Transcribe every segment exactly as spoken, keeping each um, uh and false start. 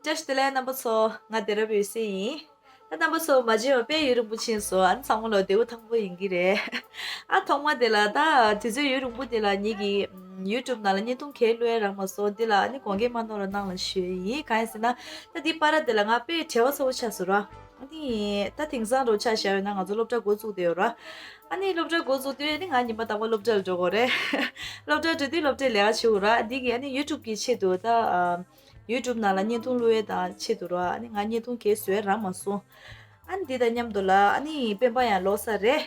བཀྲ་ཤིས་བདེ་ལེགས་རྣམ་པ་ཚོ། ང་བདེ་རབ་འོད་ཟེར་ཡིན། ད་རྣམ་པ་ཚོ་མ་མཇལ་བ་དཔེ་ཡུན་རིང་པོ་ཕྱིན་སོང་། ཨ་ནི་ཚང་མ་ལོ་བདེ་པོ་ཐང་པོ་ཡིན་གྱི་རེད། ཨ་ཐོག་མ་དེ་ལ་ད་དུས་ཚོད་ཡུན་རིང་པོ་དེ་ལ་ངེད་ཀྱི་ཡུ་ཊུབ་ནང་ལ་བརྙན་ཐུང་གས་བླུགས་ཡ་རག་མ་སོང་། འདི་ལ་ཨ་ནི་དགོངས་འགལ་མ་གནང་རོགས་གནང་ལ་ཞུ་ཡི་ཡིན། གང་ཡིན་ཟེར་ན། ད་འདི་པར་དེ་ལ་ང་དཔེ་བྲེལ་བ་ཚ་པོ་ཆགས་སོང་ར། ཨ་ནི་ད་དེང་སང་འདྲ་བོ་ཆ་བཞག་ཡོད་ན་ང་ཚོ་སློབ་གྲྭ་འགོ་བཙུགས་བསྡད་ཡོད་ར། ཨ་ནི་སློབ་གྲྭ་འགོ་བཙུགས་དུས་ཨ་ནི་ང་ཉི་མ་རྟག་པར་སློབ་གྲྭ་ལ་འགྲོ་དགོས་རེད། སློབ་གྲྭ་འགྲོ་དུས་སློབ་གྲྭའི་ལས་ཀ་བྱེད་དགོས་ར། འདི་གི་ཨ་ནི་ཡུ་ཊུབ་གི་ཆེད་དུ་ད་ཨ་ཡུ་ཊུབ་ནང་ལ་བརྙན་ཐུང་བླུགས་ཡས་དང་ཆེད་དུ་ར། ཨ་ནི་ང་བརྙན་ཐུང་གས་བཟོ་ཡས་རག་མ་སོང་། ཨ་ནི་འདི་དང་མཉམ་དུ་ལ་ཨ་ནི་སྤེན་པ་ཡང་ལོག་ས་རེད།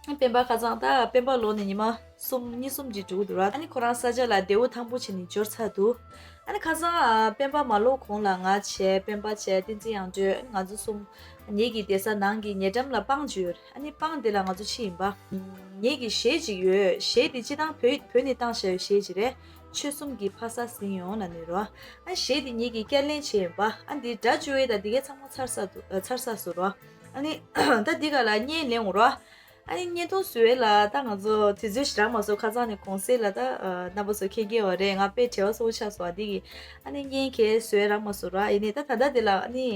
སྤེན་པ་ཁ་སང་ད་སྤེན་པ་ལོག་ནས་ཉི་མ་གསུམ་གཉིས་གསུམ་ཅིག་འགྲོ་གི་འདུག་ར། ཨ་ནི་ཁོ་རང་ས་ཆ་ལ་བདེ་པོ་ཐང་པོ་བྱས་ནས་འབྱོར་ཚར་འདུག་ཨ་ནི་ཁ་སང་ཨ་སྤེན་པ་མ་ལོག་གོང་ལ་ང་བྱས། སྤེན་པ་བྱས། བསྟན་འཛིན་དབྱངས་སྒྲོན། ཨ་ནི་ང་ཚོ་གསུམ་ངེད་ཀྱི་བསྡད་ས་ནང་གི་ཉེ་འགྲམ་ལ་སྤང་ཅིག་ཡོད་རེད། ཨ་ནི་སྤང་དེ་ལ་ང་ཚོ་ཕྱིན་ཡིན་པ། ངེད་ཀྱི་གཞས་ཅིག་ཡོད། གཞས་དེ་སྤྱིར་བཏང་བོད་བོད་ནས་བཏང་བཞག་ཡོད་གཞས་ཅིག་རེད། ཆོལ་གསུམ་གྱི་ཕ་ས་ཟིན་ཡོང་ལབ་ནས་རོ། ཨ་གཞས་དེ་ངེད་ཀྱིས་བསྐྱར་ལེན་བྱས་ཡིན་པ། ཨ་འདི་སྒྲ་བཅོས་ཡས་དང་འདི་གའི་ཚང་མ་ཚར་ཚར་འདུག་ཨ་ཚར་ཚར་སོང་རོ། ཨ་ནི་ད་འདི་ག་ལ་བརྙན་ལེན་འོང་རོ། ཨ་ནི་བརྙན་ཐུང་བཟོ་ཡས་ལ་ད་ང་ཚོ་དུས་ཚོད་ཞིག་རག་མ་སོང་། ཁ་སང་ནས་གུང་སེང་ལ་ད་ཨ་རྣམ་པ་ཚོ་མཁྱེན་གྱི་ཡོད་རེད། ང་དཔེ་བྲེལ་བ་ཚ་པོ་ཆགས་སོང་། ཨ་འདི་གི་ཨ་ནི་བརྙན་གས་བཟོ་ཡས་རག་མ་སོང་རོ། ཡིན་ནའི་ད་ད་ལྟ་འདི་ལ་ཨ་ནི་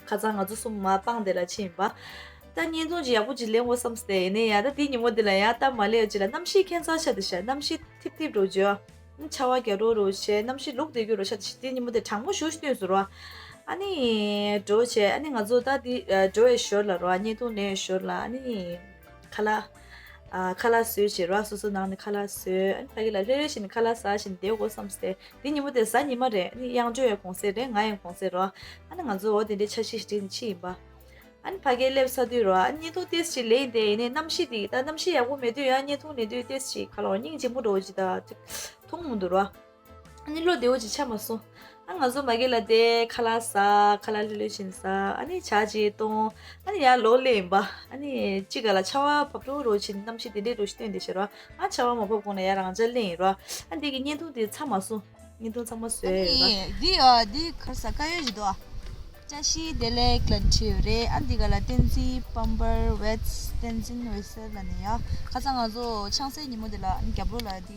ཁ་སང་ང་ཚོ་གསུམ་མར་སྤང་དེ་ལ་ཕྱིན་ཡིན་པ། ད་བརྙན་ཐུང་ཅིག་ཡག་པོ་ཅིག་ལེན་དགོས་བསམ་སྟེ། ཡིན་ནའི་ཡ་ད་དེ་ཉིན་མོ་དེ་ལ་ཡ་སྟབས་མ་ལེགས་ཅིག་ལ་གནམ་གཤིས་ཁྱད་མཚར་ཆགས་བསྡད་ཤག་གནམ་གཤིས་ཐིབ་ཐིབ་འདྲ་བོ་ཅིག་ཆར་པ་རྒྱག་འགྲོ་འདྲ་བོ་བྱས། གནམ་གཤིས་ལུག་བསྡད་རྒྱུ་འདྲ་བོ་ཆགས་བསྡད་ཤག་དེ་ཉིན་མོ་དེ་གྲང་མོ་ཞེ་པོ་ཅིག་བཏོན་སོང་རོ། ཨ་ནི་འདྲ་བོ་བྱས། ཨ་ནི་ང་ཚོ་ད་དེ་འགྲོ་བའི་ཞོར་ལ་རོ། བརྙན་ཐུང་ལེན་བའི་ཞོར་ལ་ཨ་ནི་ཁ་ལག་ཨ་ཁ་ལག་བཟོས་བྱས་རོ། སོ་སོ་ནང་ནས་ཁ་ལག་བཟོས། ཨ་ནི་ཕ་གི་ལ་ལྷོད་ལྷོད་བྱས་ནས་ཁ་ལག་ཟ་བྱས་ནས་བསྡད་དགོས་བསམ་སྟེ། དེ་ཉིན་མོ་དེ་གཟའ་ཉི་མ་རེད། ཨ་ནི་དབྱངས་སྒྲོན་ཡང་གུང་སེང་རེད། ང་ཡང་གུང་སེང་རོ། ཨ་ནི་ང་ཚོ་འོ་དེ་འདྲའི་འཆར་གཞི་ཞིག་བསྒྲིགས་ནས་ཕྱིན་ཡིན་པ། ཨ་ནི་ཕ་གིར་སླེབས་ཚར་དུས་རོ། ཨ་ནི་བརྙན་ཐུང་ཏོག་ཙམ་ཅིག་ལེན་དེ། ཡིན་ནའི་གནམ་གཤིས་དེ་ད་གནམ་གཤིས་ཡག་པོ་མེད་དུས་ཡང་བརྙན་ཐུང་ལེན་དུས་ཏོག་ཙམ་ཅིག་ག་ལ་བ་སྙིང་རྗེ་མོ་འདྲ་བོ་ཅིག་ད་མཐོང་མི་འདུག་རོ། ཨ་ནི་བློ་བདེ་བོ་ཅིག་ཆགས་མ་སོང་། ཨ་ང་ཚོ་མ་གི་ལ་དེ་ཁ་ལག་ཟ། ཁ་ལག་ལྷོད་ལྷོད་བྱས་ནས་ཟ། ཨ་ནི་ཇ་ཅིག་འཐུང་། ཨ་ནི་ཡར་ལོག་སླེབས་ཡིན་པ། ཨ་ནི་དཔྱིད་ཀ་ལ་ཆར་པ་བབས་འགྲོ་འདྲ་བོ་བྱས་ནས་གནམ་གཤིས་དེ་འདྲའི་འདྲ་བོ་ཞིག་སྟོན་བསྡད་ཤག་རོ། ང་ཆར་པ་མ་བབས་གོང་ལ་ཡར་རང་འཇགས་སླེབས་ཡིན་རོ། ཨ་འདི་གི་བརྙན་ཐུང་དེ་ཚར་མ་སོང་། བརྙན་ཐུང་ཚང་མ་བཟོས་ཡོད་ར། ཨ་ནི་འདི་ཨ་འདི་ག་རེ་ཟ། དཀར་ཡོལ་ཞིག་འདུག་ཨ། བཀྲ་ཤིས་བདེ་ལེགས་ལ་བྲིས་ཡོད་རེད། ཨ་འདི་ག་ལ་བསྟན་འཛིན་པམ་པར་ཝེད་བསྟན་འཛིན་འོད་ཟེར་ལབ་ནས་ཡ། ཁ་སང་ང་ཚོ་ཆང་སའི་ཉིན་མོ་དེ་ལ་ཨ་ནི་རྒྱབ་ལོགས་ལ་འདི་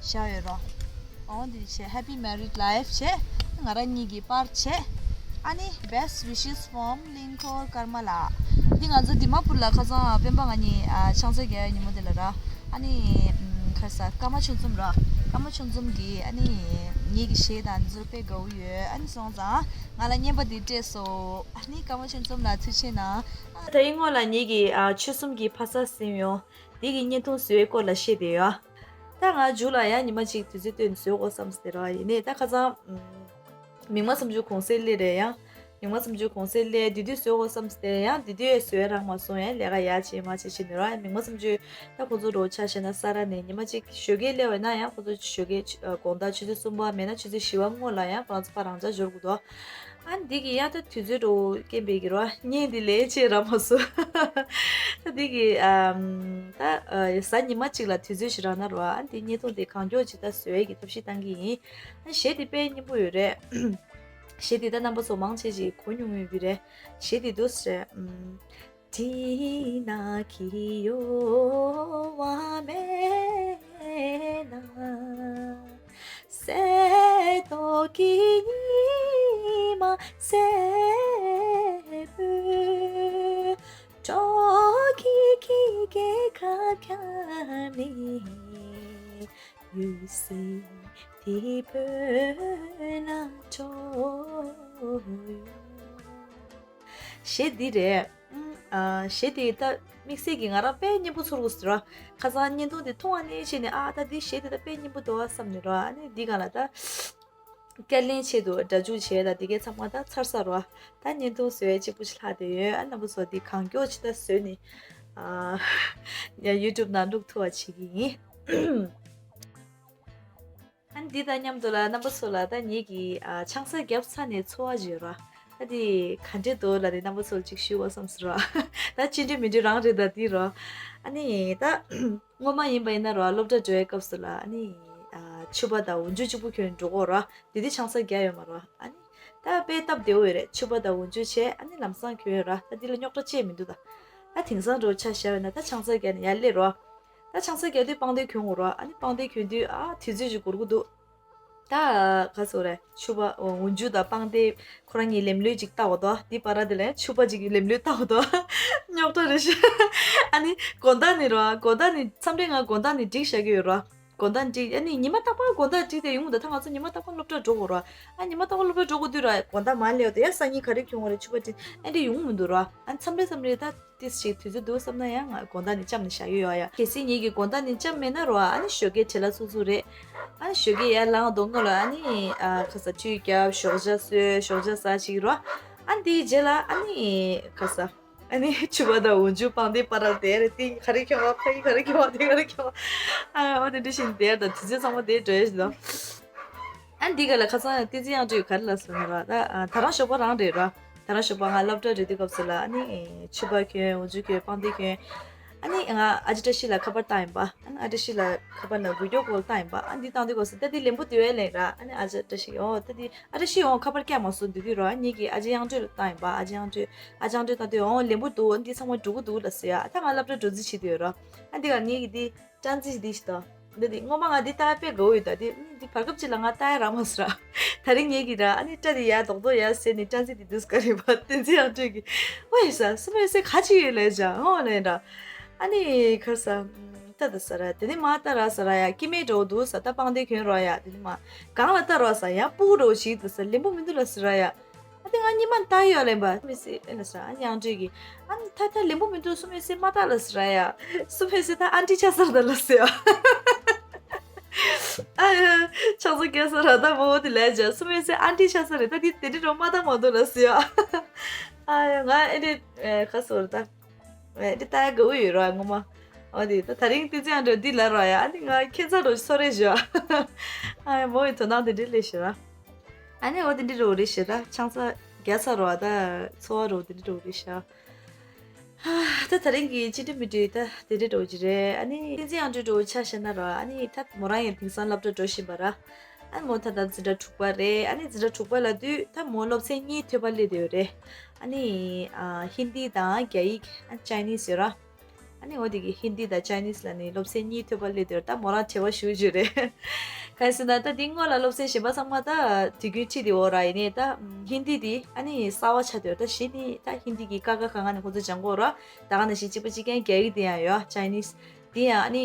བཞག་ཡོད་ར། འོ་འདི་བྱས། Happy Married Life བྱས། ང་རང་གཉིས་ཀྱི་པར་བྱས། ཨ་ནི་Best Wishes from གླིང་སྐོར་ཀརྨ་ལགས། འདི་ང་ཚོ་དི་མ་པུར་ལ་ཁ་སང་སྤེན་པ་ང་གཉིས་ཨ་ཆང་ས་རྒྱག་ཡ་ཉིན་མོ་དེ་ལ་ར། ཨ་ནི་ཨམ་ག་རེ་ཟ། ཀརྨ་ཆོས་འཛོམས་ར། ཀརྨ་ཆོས་འཛོམས་ཀྱིས་ཨ་ནི་ངེད་ཀྱི་གཞས་དང་འདི་ཚོ་དཔེ་དགའ་བོ་ཡོད། ཨ་ནི་སོང་ཙང་ང་ལ་རྔན་པ་འདི་སྤྲད་སོང་། ཨ་ནི་ཀརྨ་ཆོས་འཛོམས་ལ་ཐུགས་རྗེ་གནང་། ད་ཡིན་ངོ་ལ་ངེད་ཀྱི་ཨ་ཆོལ་གསུམ་གྱི་ཕ་ས་ཟིན་ཡོང་། འདི་གི་བརྙན་ཐུང་བཟོ་བའི་སྐོར་ལ་བཤད་བསྡད་ཡོད། ད་ང་མཇུག་ལ་ཡང་ཉི་མ་གཅིག་དུས་ཚོད་བཏོན་བཟོ་དགོས་བསམ་སྟེ་ར། ཡིན་ནའི་ད་ཁ་སང་ཨམ། མིག་དམར་གསུམ་བཅུ་གུང་སེང་སླེབས་རེད་ཡ། མིག་དམར་གསུམ་བཅུ་གུང་སེང་སླེབས། དེ་དུས་བཟོ་དགོས་བསམ་སྟེ་ཡང་དེ་དུས་བཟོ་ཡ་རག་མ་སོང་། ཡང་ལས་ཀ་ཡར་བྱེད་མར་བྱེད་བྱས་ནས་ར། མིག་དམར་གསུམ་བཅུ་ད་ཁོ་ཚོ་འདྲ་བོ་ཆ་བཞག་ན་ས་ར་ནས་ཉི་མ་གཅིག་ཞོགས་ཀས་སླེབས་པ་ཡིན་ན་ཡང་ཁོ་ཚོ་ཞོགས་ཀས་ཆུ་ཨ་དགོང་དག་ཆུ་ཚོད་གསུམ་པ་མེད་ན་ཆུ་ཚོད་བཞི་པ་སྔོན་ལ་ཡང་ཁོ་རང་ཚོ་ཕར་རང་འཇགས་འབྱོར་དགོས་འདུག་ཨ་འདི་གི་ཡང་ད་དུས་ཚོད་འདྲ་བོ་རྐྱེན་པས་ཀྱི་ར། བརྙན་འདི་ལེན་བྱེད་རག་མ་སོང་། ད་འདི་གི་ཨམ་ད་ཨ་གཟའ་ཉི་མ་གཅིག་ལ་དུས་ཚོད་ཞིག་རག་ན་ར། ཨ་འདི་བརྙན་ཐུང་འདི་གང་མགྱོགས་ཅིག་ད་བཟོ་ཡས་ཀྱི་ཐབས་ཤེས་བཏང་གི་ཡིན། ཨ་གཞས་འདི་དཔེ་སྙན་པོ་ཡོད་རེད། གཞས་འདི་ད་རྣམ་པ་ཚོ་མང་ཆེ་ཅིག་གོ་མྱོང་ཡོད་ཀྱི་རེད། གཞས་འདི་འདུག་སེ་རེད། ཨམ། དྲིན་ནག་གི་གཡོ་བ་མེད་ན། གསེར་མདོག་གི་ཉི་མ་སེར་པོའི་གྲོགས་ཀྱིས་ཀྱེ་ཀྱེ་ཁ་བརྒྱབ་ནས། འོད་ཟེར་འདི་བོད་ལ་འཕྲོ་ཡོང་། གཞས་འདི་རེད། ཨ་གཞས་འདི་ད་དམིགས་བསལ་གྱིས་ང་རང་དཔེ་སྙན་པོ་ཚོར་གྱི་ཟེར་བ། ཁ་སང་བརྙན་ཐུང་འདི་མཐོང་བ་ནས་བྱས་ནས་ཨ་ད་འདི་གཞས་འདི་ད་དཔེ་སྙན་པོ་འདུག་བ་བསམ་ནས་ར། ཨ་ནི་འདི་ག་ལ་ད་བསྐྱར་ལེན་ཆེད་དུ་སྒྲ་འཇུག་བྱས་ད་འདི་གའི་ཚང་མ་ད་ཚར་ཚར་ར། ད་བརྙན་ཐུང་བཟོ་ཡས་གཅིག་པུ་ཞིག་ལྷག་བསྡད་ཡོད། ཨ་རྣམ་པ་ཚོ་འདི་གང་མགྱོགས་ཅིག་ད་བཟོས་ནས་ཨ་ཡ་ཡུ་ཊུབ་ནང་བླུག་ཐུབ་པ་བྱེད་ཀྱི་ཡིན། ཨ་ནི་འདི་དང་མཉམ་དུ་ལ་རྣམ་པ་ཚོ་ལ་ད་ངེད་ཀྱིས་ཨ་ཆང་ས་བརྒྱབ་ཚར་ནས་ཚོར་བ་ཅིག་ཡོད་ར། ད་འདི་ག་འདྲས་འདུག་ལབ་ནས་རྣམ་པ་ཚོ་ལ་ཅིག་ཞུ་དགོས་བསམ་སོང་ར། ད་ཅི་འདྲས་མི་འདྲས་རང་རེད་ད་འདི་ར། ཨ་ནི་ད་སྔོན་མ་ཡིན་པ་ཡིན་ན་ར་སློབ་གྲྭ་འགྲོ་བའི་སྐབས་སུ་ལ་ཨ་ནི་ཨ་ཕྱུ་པ་དང་འོག་འཇུག་གཅིག་པུ་གྱོན་འགྲོ་གི་ཡོད་ར། དེ་དུས་ཆང་ས་བརྒྱབ་ཡོད་མ་ར། ཨ་ནི་ད་དཔེ་སྟབས་བདེ་པོ་ཡོད་རེད། ཕྱུ་པ་དང་འོག་འཇུག་བྱས། ཨ་ནི་ལམ་སང་གྱོན་ཡོད་ར། ད་འདི་ལ་རྙོག་དྲ་ཅི་ཡང་མི་འདུག་ད་ད་དེང་སང་འདྲ་བོ་ཆ་བཞག་ཡོད་ན་ད་ཆང་ས་བརྒྱབ་ནས་ཡར་སླེབས་ར། ད་ཆང་ས་རྒྱག་དུས་པང་གདན་གྱོན་དགོས་ར། ཨ་ནི་པང་གདན་གྱོན་དུས་ཨ་དུས་ཚོད་ཅིག་འགོར་གྱི་འདུག་ད་ག་ཟེར་རེད། ཕྱུ་པ་འོ་འུ་ཇུ་དང་སྤང་སྡེ་ཁོ་རང་གཉིས་ལེམ་ལོས་ཅིག་བཏགས་པ་དོ། འདི་བར་དེ་ལས་ཕྱུ་པ་ཅིག་གིས་ལེམ་ལོས་བཏགས་པ་དོ། རྙོག་དྲ་རེད་ཤག་ཨ་ནི་དགོང་དག་ནི་རོ། དགོང་དག་ནི་མཚམས་རེ་ང་དགོང་དག་ནི་སྒྲིག་བཞག་གི་ཡོད་རོ། དགོང་དག་སྒྲིག་ཨ་ནི་ཉི་མ་རྟག་པར་དགོང་དག་སྒྲིག་དེ་ཡོང་མི་འདུག་ད་ང་ཚོ་ཉི་མ་རྟག་པར་སློབ་གྲྭ་འགྲོ་དགོས་རོ། ཨ་ཉི་མ་རྟག་པར་སློབ་གྲྭ་འགྲོ་དགོས་དུས་ར་དགོང་དག་མར་སླེབས་དུས་ཡ་སང་ཉིན་ག་རེ་གྱོན་དགོས་རེད། ཕྱུ་པ་སྒྲིག་ཨ་འདྲ་ཡོང་མི་འདུག་རོ། ཨ་མཚམས་རེ་མཚམས་རེ་ད། ཏིས་ཞིག་དུས་ཚོད་འདུག་བསམ་ན་ཡང་ང་དགོང་དག་ནས་བཅམས་ནས་བཞག་གི་ཡོད་ཡ། གལ་སྲིད་ངེད་ཀྱིས་དགོང་དག་ནས་བཅམས་མེད་ན་རོ། ཨ་ནི་ཞོགས་ཀས་བྲེལ་བ་ཚུགས་ཚུགས་རེད། ཨ་ནི་ཞོགས་ཀས་ཡར་ལངས་དོ་སྔོན་ལ་ཨ་ནི་ཨ་ཁ་ས་ཆུ་རྒྱབ་ཞོགས་ཇ་བཟོས་ཞོགས་ཇ་ཟ་ཞིག་རོ། ཨ་ནི་དེའི་རྗེས་ལ་ཨ་ནི་ཁ་ས་ཨ་ནི་ཕྱུ་པ་དང་འུ་ཇུ་སྤང་སྡེ་བར་ལ་དེར་ཏིང་ག་རེ་ཁྱོད་བ་ཕ་ཡི་ག་རེ་ཁྱོད་བ་དེ་ག་རེ་ཁྱོད་བ། ཨ་འོ་དེ་འདྲ་བཞིན་དེར་དང་དུས་ཚོད་ཚང་མ་དེར་འགྲོ་ཡ་ཞིག་དང་། ཨ་འདི་ག་ལ་ཁ་སང་བསྟན་འཛིན་དབྱངས་སྒྲོན་ག་རེ་ལབ་སོང་ན་ར། ད་ཨ་ད་རང་ཞོགས་པ་རང་རེད་ར། ད་རང་ཞོགས་པ་ང་སློབ་གྲྭ་རེད་དུས་སྐབས་སུ་ལ་ཨ་ནི་ཕྱུ་པ་གྱོན་འུ་ཇུ་གྱོན་སྤང་སྡེ་གྱོན། ཨ་ནི་ང་ཨ་ཅེ་བཀྲ་ཤིས་ལ་ཁ་པར་བཏང་ཡིན་པ། ཨ་ནི་ཨ་བཀྲ་ཤིས་ལ་ཁ་པར་ནང་བི་ཌིའོ་ཀོལ་བཏང་ཡིན་པ། ཨ་འདི་བཏང་དུས་སྐབས་སུ་ད་འདི་ལེན་པོ་དུས་ཨེ་ལེན་ར། ཨ་ནི་ཨ་ཅེ་བཀྲ་ཤིས་ཨོ་ད་འདི་ཨ་བཀྲ་ཤིས་ཨོ་ཁ་པར་བཀྱག་མ་སོང་དུས་དུས་ར། ཨ་ངེད་ཀྱིས་ཨ་ཅེ་དབྱངས་སྒྲོན་ལ་བཏང་ཡིན་པ། ཨ་ཅེ་དབྱངས་སྒྲོན་ཨ་ཅེ་དབྱངས་སྒྲོན་བཏང་དུས་ཨོ་ལེན་པོ་འདུག་འདི་ཚང་མ་འགྲོ་གི་འདུག་ལབ་ཟེར་ཡ། ཨ་ད་ང་སློབ་གྲྭ་འགྲོ་རྩིས་བྱེད་དུས་ར། ཨ་འདི་ག་ངེད་ཀྱིས་འདི། སྤྲང་རྩི་འདི་ཞིག་དང་། འདི་འདི་སྔོན་མ་ང་འདི་ལྟ་དཔེ་དགའ་བོ་ཡོད་ད། འདི་འདི་བར་སྐབས་ཅིག་ལ་ང་ལྟ་ཡ་རག་མ་སོང་ར། ད་རིང་ངེད་ཀྱིས་ར་ཨ་ནི་སྐྲ་འདི་ཡར་རྡོག་རྡོག་ཡར་བཟོས་ནས་སྤྲང་རྩི་འདི་འདུག་ག་རེད་པ། བསྟན་འཛིན་དབྱངས་སྒྲོན་གྱིས། ཝེ་ས་སུ་མེད་སེ་ག་ཅི་ཡོད་ལས་ཅང་ཧོ་ལས་ར། ཨ་ནི་ཁར་ས། ལྟ་ད་ས་ར་དེ་ནི་མ་ལྟ་ར་ས་ར་ཡ། སྐྱེ་མེད་འགྲོ་འདུག་ས། ད་སྤང་སྡེ་གྱོན་རོགས་ཡ། དེ་ནི་མ་གང་ལ་ལྟ་རོགས་ས། ཡང་སྤུ་གུ་འགྲོ་ཞིག་འདུག་ས། ལེན་པོ་མི་འདུག་ལ་ས་ར་ཡ། ཨ་དེ་ང་གཉིས་མ་ལྟ་ཡོད་ལེན་པ། སུ་མེད་སེ་ཨེ་ལ་ཟེར་ཨ་དབྱངས་སྒྲོན་གྱིས། ཨ་ནི་ད་ད་ལེན་པོ་མི་འདུག་སུ་མེད་སེ་མ་ལྟ་ལ་ཟེར་ཡ། སུ་མེད་སེ་ད་ཨན་ཊི་ཆགས་ས་རེད་ད་ལ་ཟེར་ཡ། ཨ་ཡ། ཆགས་ས་སྐྱེ་ས་ར་ད་མོ་དེ་ལས་ཅག་སུ་མེད་སེ་ཨན་ཊི་ཆགས་ས་རེད་ད། དེ་དེ་འདྲི་རོ་མ་ལྟ་མ་འདུག་ལ་ཟེར་ཡ། ཨ་ཡ་ང་ཨེ་འདྲི་ཁ་སོར་ད། ཨེ་འདྲི་ལྟ་ཡ་དགའ་བོ་ཡོད་རོ་ངོ་མ། ཨོ་དེ་ད་ད་རིང་དེ་ཙང་འགྲོ་འདི་ལ་རོ་ཡ། ཨ་ནི་ང་ཁྱེད་ཚ་རོ་སོ་རེ་ཞོ། ཨ་ཡ་མོ་ཡི་དོ་སྣང་དེ་འདྲི་ལས་ཞོ། ཨ་ནི་འོ་དེ་འདྲི་རོ་རེ་ཞེ་ད་ཆང་ས་རྒྱ་ས་རོ་ད་ཚོ་བ་རོ་དེ་འདྲི་རོ་རེ་ཤ། ཧ་ད་ད་རིང་གི་ཅི་འདྲི་མི་འདྲི་ད་དེ་འདྲི་རོ་ཅི་རེད། ཨ་ནི་བསྟན་འཛིན་དབྱངས་སྒྲོན་འགྲོ་ཆ་བཞག་ན་རོ། ཨ་ནི་ད་མོ་རང་ཡང་དེང་སང་སློབ་གྲྭ་འགྲོ་བཞིན་པ་ར། ཨ་ནི་མོ་ད་ད་འཛིན་གྲྭ་དྲུག་པ་རེད། ཨ་ནི་འཛིན་གྲྭ་དྲུག་པ་ལ་དུས་ད་མོ་སློབ་ཚན་གཉིས་ཐོན་པ་སླེབས་དེ་ཡོད་རེད། ཨ་ནི་ཨ་ཧིན་དི་དང་རྒྱ་ཡིག་ཨ་ཅའི་ནིས་ཡོད་ར། ཨ་ནི་འོ་དེ་གི་ཧིན་དི་དང་ཅའི་ནིས་ལ་ནི་སློབ་ཚན་གཉིས་ཐོན་པ་སླེབས་དུས་ད་མོ་རང་བྲེལ་བ་ཞུ་རྒྱུ་རེད། གང་ཟེར་ན་ད་འདི་སྔོན་ལ་སློབ་ཚན་གཞན་པ་ཚང་མ་ད་དུས་རྒྱུན་ཁྲིད་དེ་འོ་ར། ཡིན་ནའི་ད་ཧིན་དི་དེ་ཨ་ནི་གསར་བ་ཆགས་དུས་ད་གཞི་ནི་ད་ཧིན་དི་གི་ཀ་ཁ་ག་ང་ནི་ཁོ་ཚོ་སྦྱང་གོ་ར། ད་ག་ནང་བཞིན་གཅིག་པ་གཅིག་རྐྱང་རྒྱ་ཡིག་དེ་ཡང་ཡོད། ཅའི་ནིས་དེ་ཡང་ཨ་ནི་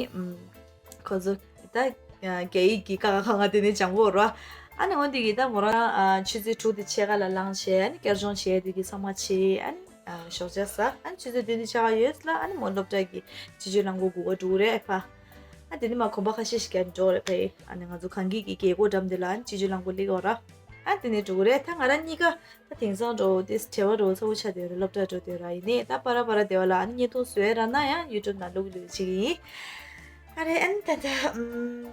ཁོ་ཚོ་ད་རྒྱ་ཡིག་གི་ཀ་ཁ་ག་ང་དེ་ནས་སྦྱང་གོ་ར། ཨ་ནི་འོ་དེ་གི་ད་མོ་རང་ཆུ་ཚོད་དྲུག་དེ་ཕྱེད་ཀ་ལ་ལངས་བྱས། ཨ་ནི་བསྐྱར་སྦྱོང་བྱས་དེ་གི་ཚང་མ་བྱས། ཨ་ནི། ཞོགས་ཇ་ཟ། ཨ་ནི་ཆུ་ཚོད་བདུན་དེ་ཆགས་ཡོད་ལ། ཨ་ནི་མོ་སློབ་གྲྭ་གི་སྤྱི་སྤྱོད་རླངས་འཁོར་སྒུག་ག་འགྲོ་གི་རེད་ཕ། ཨ་དེ་ནི་མ་གོམ་པ་ཁ་ཤས་ཤིག་བརྒྱབ་འགྲོ་རེད་ཕ་ཡི། ཨ་ནི་ང་ཚོ་གངས་སྐྱིད་ཀྱི་རྒྱལ་སྒོ་འགྲམ་དེ་ལ་ཨ་ནི་སྤྱི་སྤྱོད་རླངས་འཁོར་སླེབས་ཡོད་ར། ཨ་དེ་ནས་འགྲོ་གི་རེད། ད་ང་རང་གཉིས་ཀ་ད་དེང་སང་འགྲོ་དེ་བྲེལ་བ་འགྲོ་ཚ་བོ་ཆགས་དེ་རེད། སློབ་གྲྭ་འགྲོ་དེ་ར། ཡིན་ནའི་ད་པ་ར་པ་ར་དེ་བ་ལ་ཨ་ནི་བརྙན་ཐུང་བཟོས་ར་ན་ཡང་ཡུ་ཊུབ་ནང་བླུག་བླུག་ཅིག་ཡིན། ཨ་རེ་ཨ་ནི་ད་ད་ཨུམ།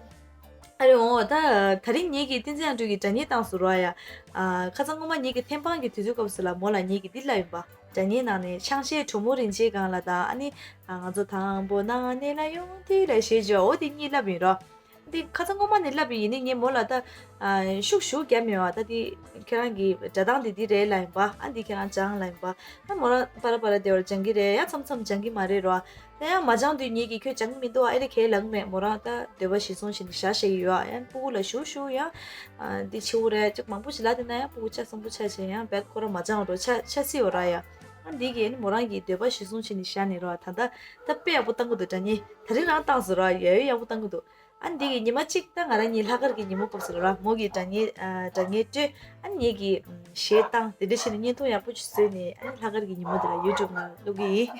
ཨ་རེ་འོ་ད་ད་རིང་ངེད་ཀྱིས་བསྟན་འཛིན་དབྱངས་སྒྲོན་གྱི་སྒྲ་སྙན་བཏང་སོང་ར་ཡ། ཨ་ཁ་སང་སྔོན་མ་ངེད་ཀྱི་ཐེམ་སྤང་གི་དུས་ཚོད་སྐབས་སུ་ལ་མོ་ལ་ངེད་ཀྱིས་འདི་ལབ་ཡིན་པ། སྒྲ་སྙན་ནང་ནས་ཆང་གཞས་གྲོ་མོ་རིན་ཆེན་སྒང་ལ་དང་ཨ་ནི་ང་ཚོ་དང་པོ་ནང་ནས་ལ་ཡོང་དུས་ལ་ཞེས་བརྗོད་འོ་དེ་གཉིས་ལབ་ཡིན་ར། འདི་ཁ་སང་སྔོན་མ་ནས་ལབ་ཡིན་ནི་ངས་མོ་ལ་ད་ཤུགས་ཤུགས་བརྒྱབ་མེད་པ། ད་འདི་ཁྱེད་རང་གི་སྒྲ་གདངས་འདི་འདི་རེད་ལབ་ཡིན་པ། ཨ་འདི་ཁྱེད་རང་སྦྱང་ལབ་ཡིན་པ། ཨ་མོ་རང་པ་ར་པ་ར་དེ་བར་སྦྱང་གི་རེད་ཡ། མཚམས་མཚམས་སྦྱང་གི་མ་རེད་ར། ད་ཡང་མ་སྦྱང་དུས་ངེད་ཀྱིས་ཁྱོད་སྦྱང་གི་མི་འདུག་ཨ་ཨེ་རེ་ཁས་ལེན་མེད། མོ་རང་ད་འདོད་པ་གཞིར་བཟུང་བྱས་ནས་བཞག་བཞག་གི་ཡོད་ཨ། ཡང་སྤུ་གུ་ལ་ཞུ་ཞུ་ཡང་འདི་ཆེ་བོ་རེད་ཅིག་མང་པོ་ཞིག་ལབ་དེ་ན་ཡང་སྤུ་གུ་ཆ་སོན་པོ་ཆ་བྱས་ཡང་རྦད་ཁོ་རང་མ་སྦྱང་རོགས་ཆ་ཆ་སྲིད་འོ་ར་ཡ། ཨ་འདི་གིས་ནི་མོ་རང་གིས་འདོད་པ་གཞིར་བཟུང་བྱས་ནས་བཞག་ནས་རོགས་ད་ད་ད་དཔེ་ཡག་པོ་བཏང་གི་འདུག་སྒྲ་སྙན་ད་རིང་རང་བཏང་སོང་རོགས་ཡ་ཡོད་ཡག་པོ་བཏང་གི་འདུག་ཨ་འདི་གི་ཉི་མ་གཅིག་ད་ང་རང་གཉིས་ལྷག་དཀར་གྱི་ཉིན་མོ་སྐབས་སུ་ར་མོ་གིས་སྒྲ་སྙན་ཨ་སྒྲ་སྙན་སྤྲོད། ཨ་ནི་ངེད་ཀྱིས་ཨམ་གཞས་བཏང་དེ་འདྲ་བྱས་ནས་བརྙན་ཐུང་ཡག་པོ་ཅིག་བཟོས་ནས་ཨ་ནི་ལྷག་དཀར་གྱི་ཉིན་མོ་དེ་ལ་ཡུ་ཊུབ་ནང་བླུག་གི་ཡིན།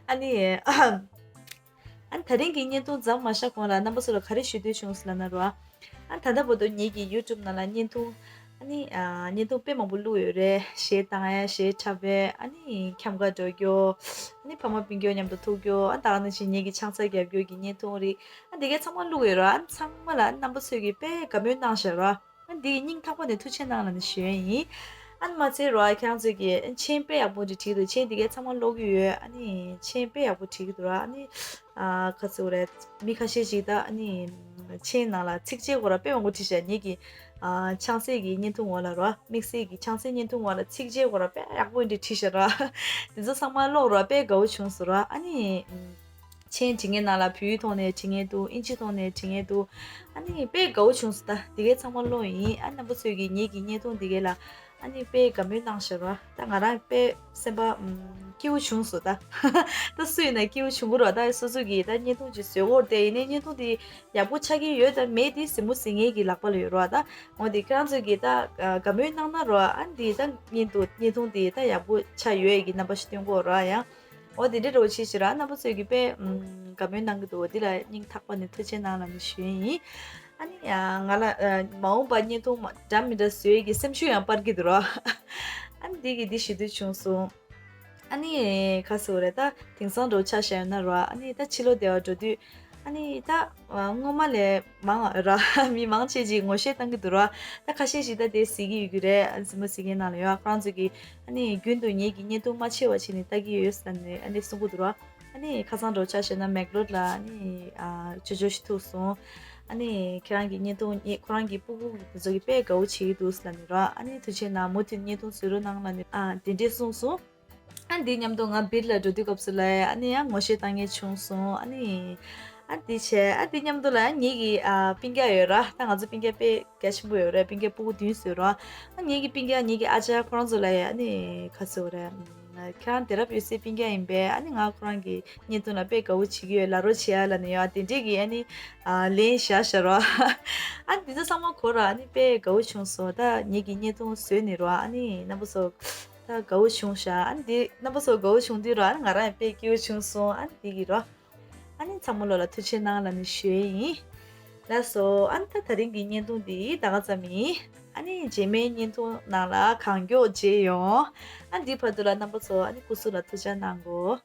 ཨ་ནི་ཨ་ནི་ད་རིང་གི་བརྙན་ཐུང་མཚམས་མ་བཞག་གོང་ལ་རྣམ་པ་ཚོ་ལ་ག་རེ་ཞུ་འདོད་བྱུང་སོང་ལབ་ན་ར། ཨ་ནི་ད་ལྟ་བར་དུ་ངེད་ཀྱི་ཡུ་ཊུབ་ནང་ལ་བརྙན་ཐུང་ཨ་ནི་ཨ་བརྙན་ཐུང་དཔེ་མང་པོ་བླུགས་ཡོད་རེད། གཞས་བཏང་ཡ་གཞས་འཁྲབ་པའི་ཨ་ནི་འཁྱམ་ཁ་འགྲོ་རྒྱུ། ཨ་ནི་ཕ་མ་སྤུན་ཀྱག་མཉམ་དུ་ཐུག་རྒྱུ། ཨ་ད་ག་ནང་བཞིན་ངེད་ཀྱི་ཆང་ས་རྒྱབ་རྒྱུ་གི་བརྙན་ཐུང་རིགས། ཨ་འདི་གའི་ཚང་མ་བླུགས་ཡོད་ར། ཨ་ཚང་མ་ལ་རྣམ་པ་ཚོས་ཀྱིས་དཔེ་དགའ་མོས་གནང་ཤག་ར། ཨ་འདི་གི་སྙིང་ཐག་པ་ནས་ཐུགས་རྗེ་གནང་ལབ་ནས་ཞུ་ཡ་ཡིན། ཨ་ནི་མ་ཚད་ར་ཁྱེད་རང་ཚོས་ཀྱིས་མཆན་དཔེ་ཡག་པོ་འདྲ་བྲིས་འདུག་མཆན་འདི་གའི་ཚང་མ་ཀློག་གི་ཡོད། ཨ་ནི་མཆན་དཔེ་ཡག་པོ་བྲིས་ཀྱི་འདུག་ར། ཨ་ནི་ཨ་ག་ཚོད་རེད། མི་ཁ་ཤས་ཤིག་ད་ཨ་ནི་མཆན་ནང་ལ་ཚིགས་བཅད་སྐོར་ར་དཔེ་མང་པོ་བྲིས་ཤག་ངེད་ཀྱི་ཨ་ཆང་སའི་གི་བརྙན་ཐུང་འོག་ལ་ར། དམིགས་བསལ་གྱི་ཆང་སའི་བརྙན་ཐུང་འོག་ལ་ཚིགས་བཅད་སྐོར་ར་དཔེ་ཡག་པོ་འདྲ་བྲིས་ཤག་ར། དེ་ཚོ་ཚང་མ་ཀློག་ར་དཔེ་དགའ་བོ་བྱུང་སོང་ར། ཨ་ནི། མཆན་བྲིས་མཁན་ནང་ལ་བོད་ཡིག་ཐོག་ནས་བྲིས་མཁན་འདུག་ཨིན་ཇི་ཐོག་ནས་བྲིས་མཁན་འདུག་ཨ་ནི་དཔེ་དགའ་བོ་བྱུང་སོང་། ད་དེ་གའི་ཚང་མ་ཀློག་ཡིན། ཨ་རྣམ་པ་ཚོས་ཀྱིས་ངེད་ཀྱི་བརྙན་ཐུང་དེ་གའི་ལ་ཨ་ནི་དཔེ་དགའ་མོས་གནང་ཤག་ར། ད་ང་རང་དཔེ་སེམས་པ་ཨམ་སྐྱིད་པོ་བྱུང་སོང་། ད་ད་སུ་ཡིན་ན་སྐྱིད་པོ་བྱུང་གི་ར། ད་སོ་སོ་གིས་ད་བརྙན་ཐུང་ཅིག་བཟོས་ཡོད་དེ། ཡིན་ནའི་བརྙན་ཐུང་དེ་ཡག་པོ་ཆགས་ཀྱི་ཡོད་དང་མེད་དེ་གཟིགས་མོ་གཟིགས་མཁན་གྱི་ལག་པ་ལ་ཡོད་ར། ད་འོ་དེ་ཁྱེད་རང་ཚོས་ཀྱིས་ད་དགའ་མོས་གནང་ན་ར། ཨ་ནི་དེ་ད་བརྙན་ཐུང་བརྙན་ཐུང་དེ་ད་ཡག་པོ་ཆགས་ཡོད་ཀྱི་རྣམ་པ་ཞིག་སྟོན་གོ་ར། ཡང་འོ་དེ་འདྲ་རོ་ཆེ་ཞིག་ར། རྣམ་པ་ཚོས་ཀྱིས་དཔེ་ཨམ་དགའ་མོས་གནང་གི་འདུག་འོ་དེ་ལ་སྙིང་ཐག་པ་ནས་ཐུགས་རྗེ་གནང་ལབ་ནས་ཞུ་ཡིན། ཨ་ནི་ཡང་ང་ལ་ཨ་མ་འོངས་པ་བརྙན་ཐུང་མ་འདྲ་མི་འདྲ་བཟོ་ཡས་ཀྱི་སེམས་ཤུགས་ཡང་སྤར་གྱི་འདུག་ར། ཨ་ནི་འདི་གི་འདི་ཞུ་འདོད་བྱུང་སོང་། ཨ་ནི་ག་ཟེར་དགོས་རེད། ད་དེང་སང་འདྲ་བོ་ཆ་བཞག་ཡོད་ན་ར། ཨ་ནི་ད་ཕྱི་ལོགས་བསྡད་པ་འགྲོ་དུས་ཨ་ནི་ད་ཨ་སྔོན་མ་ལས་མང་བ་ར། མི་མང་ཆེ་ཅིག་ངོ་ཤེས་བཏང་གི་འདུག་ར། ད་ཁ་ཤས་ཤིག་ད་དེ་གཟིགས་ཀྱི་ཡོད་ཀྱི་རེད། ཨ་ནི་གཟིགས་མོ་གཟིགས་མཁན་ནང་ལ་ཡོད། ཁོ་རང་ཚོ་གིས་ཨ་ནི་རྒྱུན་དུ་ངེད་ཀྱི་བརྙན་ཐུང་མ་ཆད་པ་བྱས་ནས་ལྟ་གི་ཡོད་ཟེར་ནས་ཨ་ནི་གསུང་གི་འདུག་ར། ཨ་ནི་ཁ་སང་འདྲ་བོ་ཆ་བཞག་ན་མེག་ལོར་ལ་ཨ་ནི་ཨ་ཅོ་ཅོ་ཞིག་ཐུག་སོང་། ཨ་ནི་ཁྱེད་རང་གི་བརྙན་ཐུང་ཁོ་རང་གི་སྤུ་གུ་དེ་ཚོ་གིས་དཔེ་དགའ་བོ་བྱེད་ཀྱི་འདུག་ལབ་ནས་ར། ཨ་ནི་ཐུགས་རྗེ་གནང་། མུ་མཐུད་བརྙན་ཐུང་བཟོ་རོགས་གནང་ལབ་ནས་ཨ་དེ་འདྲས་གསུངས་སོང་། ཨ་འདི་མཉམ་དུ་ང་བིར་ལ་འགྲོ་དུས་སྐབས་སུ་ལ་ཨ་ནི་ཡང་ངོ་ཤེས་བཏང་མཁན་བྱུང་སོང་། ཨ་ནི་ཨ་འདི་བྱས། ཨ་འདི་མཉམ་དུ་ལ་ངེད་ཀྱི་ཨ་སྤུན་ཀྱག་ཡོད་ར། ད་ང་ཚོ་སྤུན་ཀྱག་དཔེ་རྒྱ་ཆེན་པོ་ཡོད་རེད། སྤུན་ཀྱག་སྤུ་གུ་བདུན་ཡོད་ར། ཨ་ངེད་ཀྱི་སྤུན་ཀྱག་ངེད་ཀྱི་ཨ་ཅག་ཁོ་རང་ཚོ་ལ་ཡ་ཨ་ནི་ག་ཟེར་དགོས་རེད། ཁྱེད་རང་དེང་རབས་ཡོད་སའི་སྤུན་ཀྱག་ཡིན་པས། ཨ་ནི་ང་ཁོ་རང་གི་བརྙན་ཐུང་ལ་དཔེ་དགའ་བོ་བྱེད་ཀྱི་ཡོད། ལབ་རོགས་བྱེད་ཡ་ལབ་ནས་ཡ་དེ་འདྲས་ཀྱི་ཨ་ནི་ཨ་ལན་བཞག་བཞག་ར། ཨ་ནི་འདི་ཚོ་ཚང་མ་གོ་ར། ཨ་ནི་དཔེ་དགའ་བོ་བྱུང་སོང་། ད་ངེད་ཀྱི་བརྙན་ཐུང་བཟོས་ནས་ར། ཨ་ནི་རྣམ་པ་ཚོ་ད་དགའ་བོ་བྱུང་ཤག་ཨ་ནི་འདི་རྣམ་པ་ཚོ་དགའ་བོ་བྱུང་དུས་ར། ཨ་ནི་ང་རང་ཡང་དཔེ་སྐྱིད་པོ་བྱུང་སོང་། ཨ་ནི་འདི་གི་ར། ཨ་ནི་ཚང་མ་ལོ་ལ་ཐུགས་རྗེ་གནང་ལབ་ནས་ཞུ་ཡས་ཡིན། ལགས་སོ། ཨ་ནི་ད་ད་རིང་གི་བརྙན་ཐུང་འདི་ད་ག་ཙམ་ཡིན། ཨ་ནི་རྗེས་མའི་བརྙན་ཐུང་ནང་ལ་གང་མགྱོགས་མཇལ་ཡོང་། ཨ་ནི་འདིའི་བར་དུ་ལ་རྣམ་པ་ཚོ་ཨ་ནི་སྐུ་གཟུགས་ལ་ཐུགས་ཅག་གནང་གོ།